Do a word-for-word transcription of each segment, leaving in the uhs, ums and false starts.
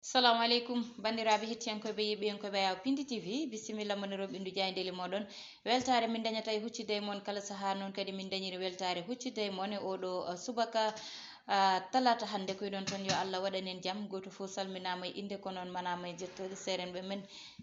Salamu aleykum, banndiraaɓe hettiyankooɓe, yeeɓiyankooɓe Ayaw Pindi T V, bisimilla mon e roɓɓindu jaayndeeli mooɗon. Weltaare min dañata e huccitde e mon kala sahaa, noon kadi min dañiri weltaare huccitde e mon e oɗo, uh, subaka, uh, talaata hannde. Ko iɗon toon, yo Allah waɗan en jam. Gooto fof salminaama e innde, ko noon manaama e jettooɗe. Seerenɓe men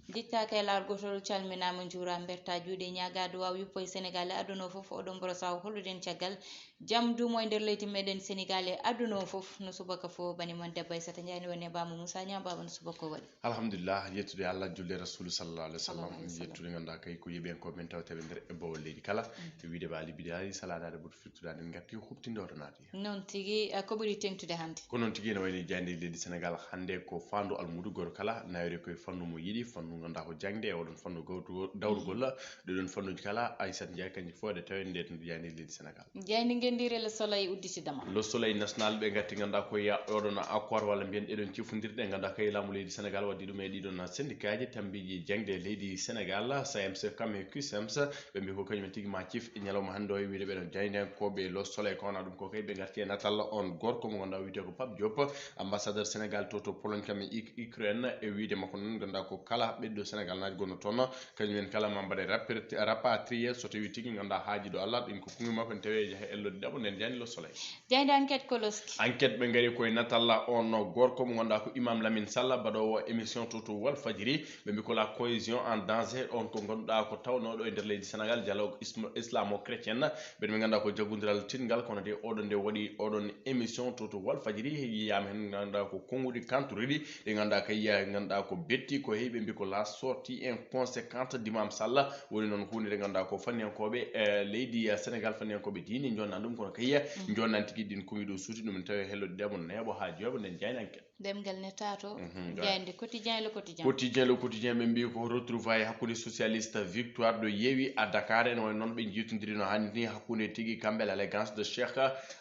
njittaaka e laawol, gootol calminaama, njuuraa, mbertaa juuɗe, ñaagaa duwaaw yuppo e Senegaal e aduna o fof. Oɗon mboro saw hollude en caggal jam duumo e nder leydi meɗen Senegaal e aduna o fof. No subaka fof, bani mon debbo Aissata Ndiaye ne woni e baamu Moussa Niang. Baaba, no subaka o waɗi? Alhamdulillah, yettude Allah, julde Rasulu sallallahu alaihi wasallam. Sallallahu alaihi wasallam. Yettude, ngannduɗaa kay, ko yeeɓiyankooɓe men tawteɓe nder e bawol leydi kala. Mm. E wiide ba libidali saladaade ɓuri firtudaade, en ngarti huɓtinde oɗo naati. Noon tigi, eh, ko ɓuri teŋtude hannde? Ko noon tigi, ene wayni jaaynde leydi Senegaal hannde ko faandu almuudu, gooto kala nawiri koye fannu mo yiɗi, fannu ngannduɗaa ko jaŋde, e oɗon fannu gawtu-, dawrugol. Mm. Ɗeɗon fannuuji kala, Aissata Ndiaye, kanji fof eɗe tawe nder jaaynde leydi Senegaal. Jaaynde ngendiire Le Soleil udditidama. Le Soleil National, ɓe ngarti, ngannduɗaa ko ya oɗon accord, walla mbiyen ɗeɗon cifondirɗe, ngannduɗaa kay laamu leydi Senegaal waddi ɗum e ɗiɗon syndicat ji tambiiji jaŋde leydi Senegaal, SAEMS kam e CUSEMS. Ɓe mbi ko kañum en tigi ma cif e ñalawma hannde o, e wiide ɓeɗon jaayndiyankooɓe Le Soleil ko wona ɗum ko kay, ɓe ngarti e natal on gorko mo ngannduɗaa wiyetee ko Pape Diop, ambassadeur Senegaal to, to Pologne kam e Uk-, Ukraine. E wiide makko noon, ngannduɗaa ko kala ɓiɗɗo Senegaal naati gonno toon, kañum en kala ma mbaɗe rapir-, rapatrié, so tawi tigi ngannduɗaa haaji ɗo Allah, ɗin ko kuŋŋe makko en tawi e jahe ellode ɗaɓo nden jaaynde Le Soleil. Jaaynde Enquête ko loski. Enquête ɓe ngari koye natal on gorko mo ngannduɗaa ko Imam Lamine Sall, baɗoowo émission to, to Walfadjri. Ɓe mbi ko la cohésion en danger, on ko ngannduɗaa ko tawnooɗo e nder leydi Senegaal, dialogue ism-, islamo-chrétien. Ɓen ɓe ngannduɗaa ko jaggondiral tiɗngal, kono de oɗon nde waɗi oɗon émission to, to Walfadjri, yiyaama heen ngannduɗaa ko konnguɗi kanturuɗi, ɗi ngannduɗaa kay, ngannduɗaa ko betti, ko heewi ɓe mbi ko la sortie inconséquente d'Imam Sall, woni noon huunde nde ngannduɗaa ko fanniyankooɓe, eh, leydi, eh, Senegaal, fanniyankooɓe diine, jonnani ɗum, kono kay, mm, jonnani tigi ɗin konngi ɗo suuti ɗum, tawi hello ɗiɗaɓo, neeɓo haa joweeɓo nden jaaynde Enquête. Ɗemngal ne taato. Mhm, ga- Jaaynde Quotidien, Le Quotidien. Quotidien, Le Quotidien, ɓe mbi ko retrouvailles hakkunde socialiste victoire ɗo yeewi à Dakar. Ene wayno noon ɓe njiitondirino hannde ni hakkunde tigi kamɓe l'allégance de Cheikh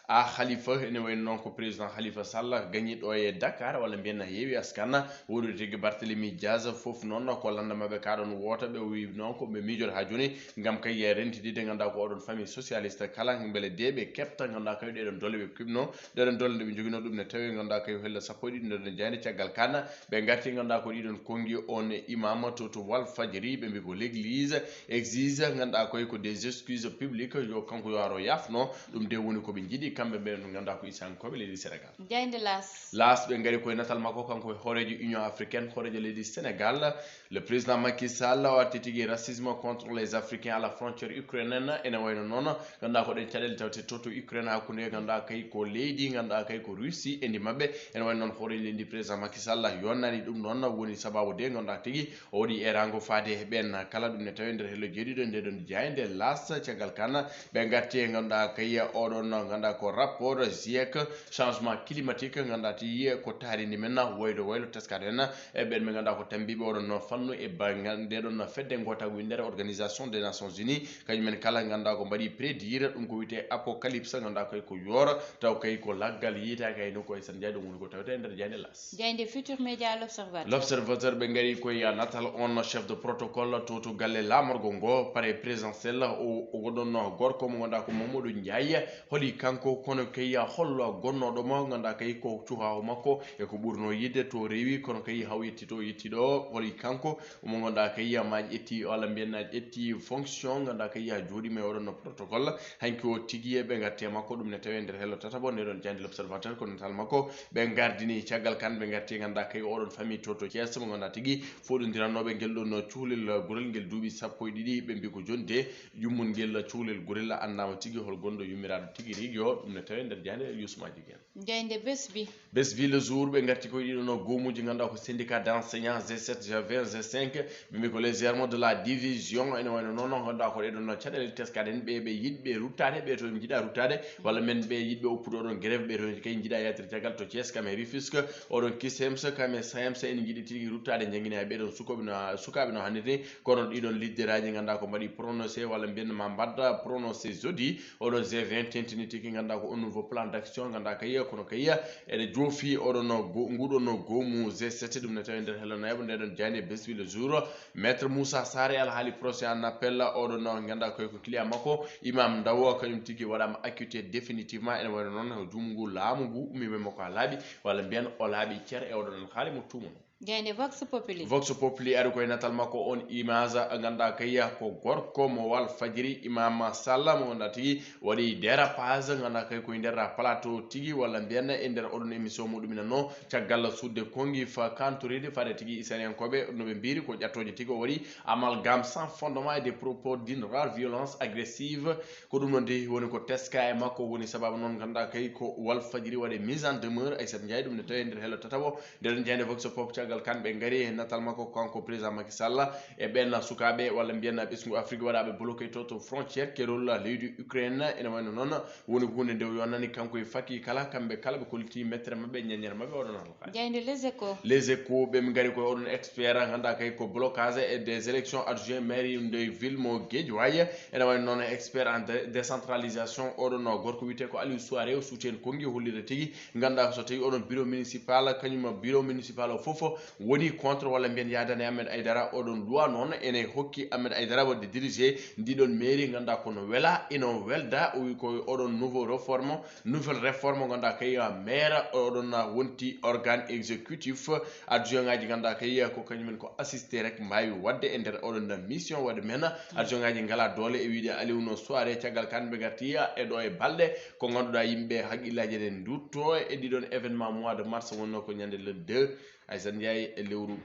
A Khalifa. Ene wayno noon ko président Khalifa Sall gañi ɗo e Dakar, walla mbiyen yeewi askan. Wondude tigi Barthélemy Diaz fof noon ko landa maɓɓe ka ɗon woota, ɓe wi noon ko ɓe miijoto haa jooni ngam kay rentidinde ngannduɗaa ko oɗon famille socialiste kala, mbele de ɓe keɓta ngannduɗaa kay ɗeɗon doole ɓe keɓno. Ɗeɗon doole nde ɓe njogino ɗum ne tawi ngannduɗaa kay hella sappo e ɗiɗi nder jaaynde. Caggal kana ɓe ngarti ngannduɗaa ko ɗiɗon konngi on imam to, to Walfadjri, ɓe mbi ko l'église exige ngannduɗaa koy ko des excuses publiques, yo kanko yo aro yafno. Ɗum de woni ko ɓe njiɗi kamɓe ɓe no ngannduɗaa ko isankooɓe leydi Senegaal. Jaaynde L'As. L'As ɓe ngari koye natal makko kanko e hooreejo Union Africaine, hooreejo leydi Senegaal. Le président Macky Sall o arti tigi racisme contre les Africains à la frontière ukrainienne. Ene wayno noon, ngannduɗaa ko ɗen caɗeele tawte to, to Ukraine, hakkunde ngannduɗaa kay ko leydi, ngannduɗaa kay ko Russie, e ndi maɓɓe. Ene wayno noon, hoore leydi président Macky Sall yonnani ɗum noon, woni sababu de ngannduɗaa tigi o waɗi erango faade e ɓen kala. Ɗum ne tawi nder hello jeeɗiɗo nde ɗon jaaynde L'As. Caggal kana ɓe ngarti e ngannduɗaa kay oɗon ngannduɗaa ko rapport GIEC, changement climatique, ngannduɗaa ti ko taarindi men waylo waylo teskaɗo en. E ɓen ɓe ngannduɗaa ko tambiiɓe oɗon no fannu e banngal nde ɗon fedde ngootagu winndere, Organisation des Nations Unies, kañum en kala ngannduɗaa ko mbaɗi prédire ɗum ko wiyetee apocalypse, ngannduɗaa koy ko yooro, taw kay ko laggal yiitaaki hay nokku hay sen njaay. Ɗum woni ko tawetee e nder jaaynde L'As. Jaaynde Futur Média, L'Observateur. L'Observateur ɓe ngari koye natal on chef de protocole to, to galle laamorgo ngo, palais présidentiel, o, o goɗɗon gorko mo ngannduɗaa ko Mamadou Ndiaye. Holi kanko, kono kay hollo gonnooɗo mo ngannduɗaa kay ko cuhaawo makko e ko ɓurno yiɗde to rewi, kono kay haw yetti to yetti ɗo, holi kanko mo ngannduɗaa kay ma ƴetti, walla mbiyen na ƴetti fonction, ngannduɗaa kay jooɗiima e oɗon no protocole. Hanki o tigi e ɓe ngarti e makko, ɗum ne tawi e nder hello tataɓo nde ɗon jaaynde L'Observateur, ko natal makko ɓe ngardini. Caggal kan ɓe ngarti ngannduɗaa kay oɗon famille to, to Thiès mo ngannduɗaa tigi foɗondirannooɓe ngel ɗon cuhlel gurel ngel duuɓi sappo e ɗiɗi, ɓe mbi ko jonde yummum ngel cuhlel gurel anndaama tigi hol gonɗo yummiraaɗo tigi rigi o, ɗum ne tawi nder jaaynde Youssouma Jiguen. Jaaynde Bés Bi. Bés Bi, Le Jour, ɓe ngarti koye ɗiɗo no goomuuji ngannduɗaa ko syndicat d'enseignants G sept, G vingt, G cinq, ɓe mbi ko les armes de la division. Ene wayno noon ngannduɗaa ko ɗeɗon no caɗeele teskaɗen, ɓe, ɓe yiɗɓe ruttaade, ɓe to njiɗa ruttaade, walla men ɓe yiɗɓe oppude oɗon grève, ɓe to kay njiɗa yaltire caggal to Thiès kam e Rufisque, oɗon CUSEMS kam e SAEMS ene njiɗi tigi ruttaade, njangina e ɓeɗon sukaaɓe no, sukaaɓe no hannirta ni, kono ɗiɗon leaderaaji ngannduɗaa ko mbaɗi prononcé, walla mbiyen ma mbadda prononcé jeudi, oɗon G vingt tentini tigi ngannduɗaa ko un nouveau plan d'action ngannduɗaa kay, kono kay eɗe joofi oɗon no go-, nguɗon no goomu G sept, ɗum ne tawi nder hello nayaɓo nde ɗon jaaynde Bés Bi, Le Jour. Maître Moussa Sarr e alhaali procès en appel, oɗon no ngannduɗaa koye ko client makko Imam Ndaw, kañum tigi waɗaama acquitté définitivement. Ene wayno noon juumngu laamu ngu ummiima makko haa laaɓi, walla mbiyen O laaɓi cer e oɗon alhaali mo tuumuno. Jaaynde Vox Populi. Vox Populi ari koye natal makko on image, ganduɗa kay ko gorko mo Walf Fadjiri, Imam Sall, mo ganduɗa tigi waɗi dérapage, ganduɗa kay koye nder plateau tigi, walla mbiyen e nder oɗon émission muɗum ina no caggal sudde kongi fa kantoride fade tigi isaniyankoɓe no ɓe mbiri ko ƴattoje tigi o waɗi amalgame sans fondement et des propos d'une rare violence agressive. Ko ɗum noon de woni ko teska e makko woni sababu noon ganduɗa kay ko Walf Fadjiri waɗe mise en demeure, Aissata Ndiaye, ɗum ne tawi e nder hello tataɓo. Nden jande Vox Pop caggal kan ɓe ngari e natal makko kanko président Macky Sall e ɓen sukaɓe walla mbiyen ɓesngu Afrique waɗaɓe bloqué to to frontière kerol leydi Ukraine. Ene wayno noon woni ko hunde nde o yonnani kanko e fakki kala, kamɓe kala ɓe kolliti mettere maɓɓe e ñañere maɓɓe oɗon halka. Jayde Les Échos. Les Échos ɓe mi ngari koye oɗon expert ganduɗa kay ko blocage et des élections adjoint mairie de ville mo Guédiawaye. Ene wayno noon expert en dé- décentralisation oɗon gorko wiyete ko Aliou Souaré o suuti hen konngi hollira tigi ganduɗa so tawi oɗon bureau municipal kañum bureau municipal o foof woni contre walla mbiyen yadani Ahmed Aïdara. Oɗon loi noon ene hokki Ahmed Aïdara wadde dirigé ndiɗon mairie ganduɗa kono wela ino welda o wi ko oɗon nouveau réforme nouvelle réforme ganduɗa kay maire oɗon wonti organe exécutif adjoint ngaji ganduɗa kay ko kañumen ko assisté rek mbawi wadde e nder oɗon mission wadde men adjoint ngaji ngala doole e wiide Aliou no soirée caggal kan ɓe garti e ɗo e balɗe ko ganduɗa yimɓe haqqillaji ene dutto e ɗiɗon événement mois de mars wonno ko ñande le deux Aysata Ndiaye e lewru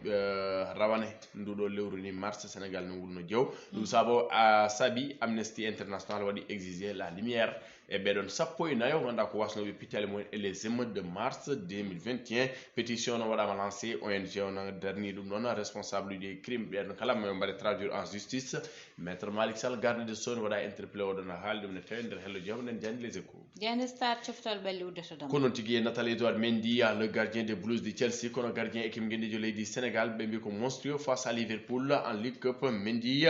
rawane nduɗo lewru ni mars Sénégal ne wulno jew ɗum sabo a saabi Amnesty International waɗi exigé la lumière e ɓeɗon sappo e nayo ganduɗa ko wasnoɓe pittali mumen e les émeutes de mars deux mille vingt et un. Pétition no waɗama lancé, O N G o no darni ɗum ɗon responsable uji crime ɓeɗon kala mayo mbaɗe traduire en justice. Maître Malick Sall garde des sceaux ne waɗa interpellé oɗon haali ɗum ne tawi nder hello jeewɗen jandi les échos. Jande Star coftal ɓalli uddata dam. Ko noon tigi e natal Edouard Mendy, le gardien des Blues de Chelsea kono gardien équipe guindijo leydi Sénégal ɓe mbi ko monstrueux face à Liverpool en Ligue Cup. Mendy,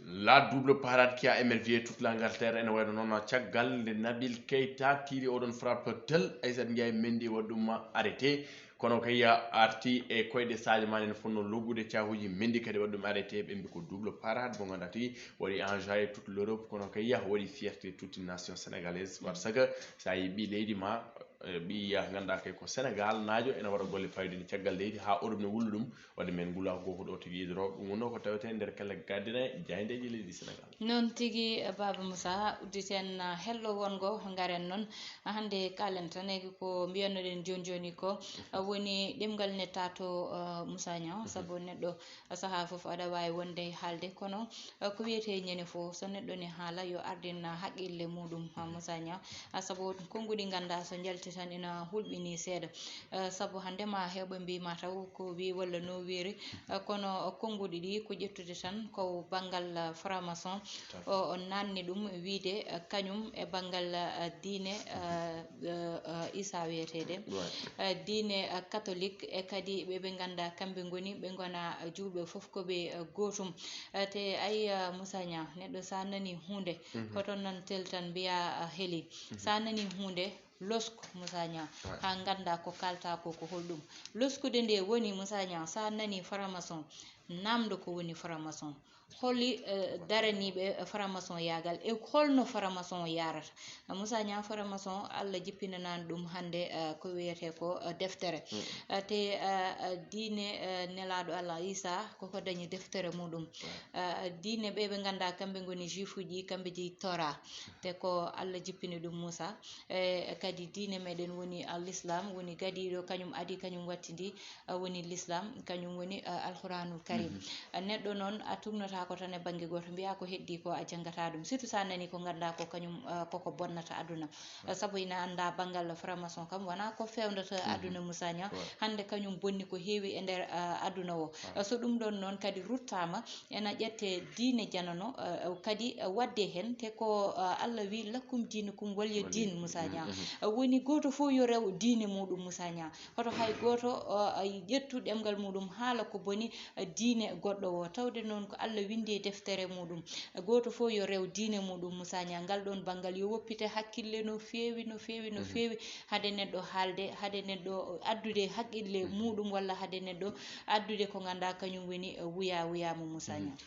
la double parade qui a émerveillé toute l'Angleterre ene wayno noon caggal nde Nabil Keita tiri oɗon frappe tel Aysata Ndiaye Mendy waɗi ɗum arrêté. Kono kay arti e koyɗe Sadio Mané no fonno loggude caahuji Mendy kadi waɗi ɗum arrêté ɓe mbi ko double parade mo ganduɗa tigi waɗi enjaillé toute l'Europe kono kay waɗi fierté toute une nation sénégalaise par ce que sa yi ɓi leydi ma ɓi ganduɗa kay ko Sénégal najo ene waɗa golle fayde ni caggal leydi ha Europe ne wullu ɗum. Waɗi men ngulaagu goo ko ɗo tigi idoro ɗum wonno ko tawete nder kala gardine jaayndeeji leydi Senegal. Noon tigi Baaba Moussa udditen hello wongo ngaren noon hannde kaalen tan egi ko mbiyannoɗen jooni jooni ko woni ɗemngal netta to Moussa Niang sabu neɗɗo sahaa fof aɗa waawi wonde e haalde kono ko wiyetee ñande fof so neɗɗo ne haala yo ardin haqqille muɗum Moussa Niang sabu konnguɗi nganndaa so njalti tan ina hulɓinii seeɗa. Sabu hannde ma heɓa mbi ma taw ko wi walla no wiri kono konnguɗi ɗi ko ƴettude tan ko banngal franc-maçon o naatni ɗum wiyde kañum e banngal diine Isa wiyetede diine catholique e kadi ɓe ɓe ngannda kamɓe ngoni ɓe ngona juulɓe fof ko ɓe gootum. Te ayi Moussa Niang neɗɗo sa nani hunde ko toon nan tel tan mbiya heeli sa nani hunde losku Moussa Niang haa ngannda ko kaalta ko ko holɗum. Loskude nde woni Moussa Niang so a nanii franc-maçon naamndo ko woni franc-maçon, holi daraniiɓe franc-maçon yaagal e holno franc-maçon o yaarata. Moussa Niang franc-maçon Allah jippinanaani ɗum hannde ko wiyetee ko deftere. Te diine nelaaɗo Allah Issa koko dañi deftere muɗum. Diine ɓe ɓe ngannda kamɓe ngoni juif uji kamɓe jeyi Torah. Te ko Allah jippini ɗum Moussa. E kadi diine meɗen woni l'islam woni gadiɗo kañum adi kañum wattidi woni l'islam kañum woni alquranul karim. Neɗɗo noon a tugnotako tan e banggue goto mbiya ko heddi ko a janggata ɗum surtout sa nani ko ganduɗa ko kañum koko bonnata aduna. Saabu ina anda banggal franc-maçon kam wona ko fewndata aduna Moussa Niang. Hande kañum bonni ko heewi e nder aduna o. So ɗum ɗon noon kadi ruttama ena ƴette diine janano kadi wadde heen te ko Allah wi lakkum diinukum waliya diin Moussa Niang. Woni gooto fof yo rew diine muɗum Moussa Niang. Hoto hay gooto ƴettu ɗemngal muɗum haala ko boni diine goɗɗo o tawde noon ko Allah winndi e deftere muɗum. Gooto fof yo rew diine muɗum Moussa Niang. Ngal ɗoon banngal yo woppite hakkille no feewi no feewi no feewi hade neɗɗo haalde hade neɗɗo addude haqqille muɗum walla hade neɗɗo addude ko ngannduɗaa kañum woni wuya wuya mo Moussa Niang.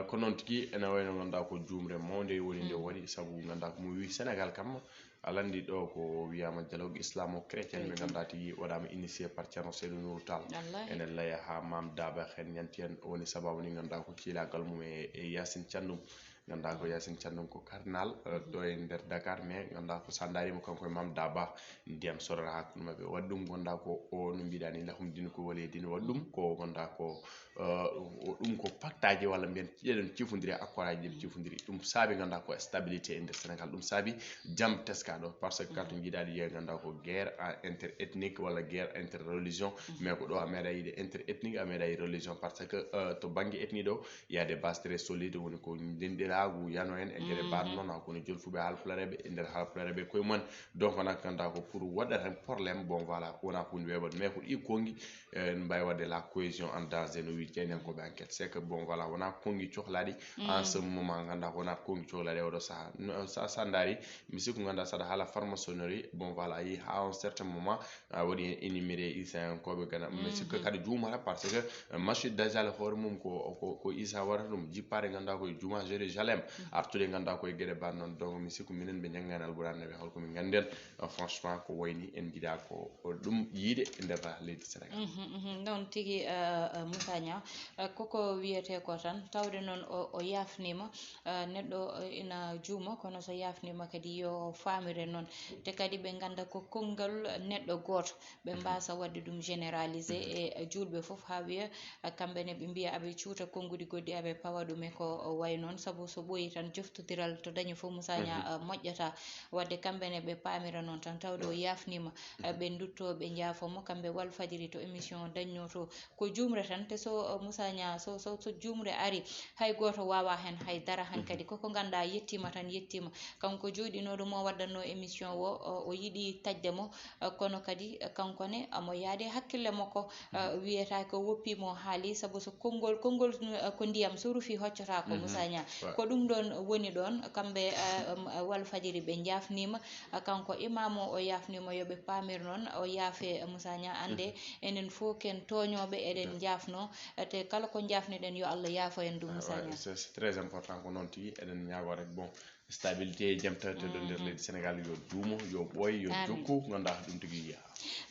Ko noon tigi ene wayno ngannduɗaa ko juumre mawnde woni nde o waɗi sabu ngannduɗaa ko mo wii Senegaal kam Alandi ɗo ko wiyama dialogue islamo-chrétien, ɓe ganduɗa tigi waɗama initié par Ceerno Seydou Nourou Tall. Ene laya ha Mam Daba hen yanti hen, woni sababu ni ganduɗa ko kiilagal mum e, e Yacine Thiandoum. Ganduɗa ko Yacine Thiandoum ko cardinal, eh, ɗo e nder Dakar, mais ganduɗa ko sa darima kanko e Mam Daba, ndiyam sorata hakkude mabɓe. Waɗi ɗum ganduɗa ko o, no mbiɗa ni, lahum dini ko wali dini, waɗi ɗum ko ganduɗa ko, eh, o, ɗum ko pacte aji walla mbiyen ɗeɗon cifodiri, accord aji ɗiɗi cifodiri. Ɗum saabi ganduɗa ko stabilité e nder Sénégal. Ɗum saabi jam teskaɗo, par ce que kala to jiiɗaɗo yiya ganduɗa ko guerre, ah, inter ethnique walla guerre inter religion, mais ko ɗo a meeɗa yiide inter ethnique, a meeɗa yiide religion, par ce que, eh, to banggue ethnie ɗo, il y a des bases très solides, woni ko denɗiragu yano en e gueɗe mbaɗe noon, hakkude jolfuɓe haalpulareɓe e nder haalpulareɓe koye mumen. Donc wona ganduɗa ko pour waɗa tan problème, bon voilà, wona hunde weeɓat, mais ko ɗi konngi, eh, en mbawi wadde la cohésion en danger, no wi jeynankoɓe enquête. C'est que bon voilà, wona konngi cohlaɗi en ce moment, ganduɗa ko wona konngi cohlaɗi e oɗo saaha. No, sa, sa daari, mi sikku ganduɗa saɗa haala franc-maçonnerie, bon voilà, a yi ha un certain moment, a waɗi hen énuméré Isayankoɓe gana, mais sikka kadi juumata, par ce que, eh, Masjid Dajjal hoore mum ko, ko, ko Isa waɗata ɗum, jippade ganduɗa koye juuma Jérusalem, artude ganduɗa koye gueɗe mbaɗe noon. Donc mi sikku minen ɓe janggani Alqur'an naɓe, holko min gandi en, eh, franchement ko wayni en jiiɗa ko ɗum yiide e nder leydi Sénégal. Mhm, mhm. Noon tigi, eh, eh, Moussa Niang, eh, koko wiyete ko tan, tawde noon o, o yafnima, eh, neɗɗo, eh, ina juuma, kono so yafnima kadi yo famire noon. Te kadi ɓe ganda ko konngol neɗɗo gooto, ɓe mbasa wadde ɗum généralisé e, e julɓe fof, ha wiya, eh, kamɓe ne ɓe mbiya aɓe cuuta konnguɗi goɗɗi, aɓe pawa ɗum e ko way noon, sabu so ɓooyi tan joftodiral to dañi fof Moussa Niang, eh, moƴƴata. Wadde kamɓe ne ɓe pamira noon tan, tawde o yafnima, eh, ɓe dutto, ɓe jaafo mo, kamɓe Walfadjri to émission dañno to, ko juumre tan. Te so, eh, Moussa Niang, so, so, so juumre ari, hay gooto wawa hen hay dara hankadi. Koko ganduɗa yettima tan yettima. Kanko jooɗinoɗo mo waddanno émission o, o, o yiɗi taƴde mo, eh, kono kadi, eh, kanko ne omo yaade hakkille makko, eh, wiyata ko woppi mo haali, sabu so konngol, konngol, eh, ko ndiyam, so rufi hoccata ko Moussa Niang. Ko ɗum ɗon woni ɗon, kamɓe, eh, em, eh, Walfadjri ɓe jafnima, eh, kanko imam o, o yafnima yo ɓe pamir noon, o yaafe Moussa Niang, ande enen fof ken tooñooɓe, eɗen njaafnoo, te kala ko njaafniɗen yo Allah yaafo en ɗum, Moussa Niang. C'est, c'est très important ko noon tigi, eɗen ñaagoo rek, bon, stabilité e jam tawete ɗo nder leydi Sénégal, yo duumo, yo ɓooy, yo jokku, nganndaa ɗum tigi yiya.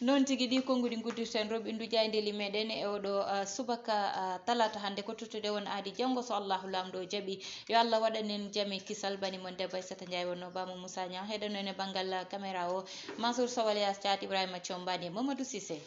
Noon tigi, ɗi konnguɗi nguddirten rewɓe ndu jaayndeeli meɗen e oɗo, ah, subaka, ah, talaata hannde, ko tottude on aadi janngo so Allahu Laamɗo jaɓi. Yo Allah waɗan en jam e kisal. Bani mon debbo Aissata Ndiaye wonno, Bamo Moussa Niang heɗano en e banngal, ah, caméra o, Mansour Sow alias Thiat, Ibrahima Thiombani e Mamadou Cissé.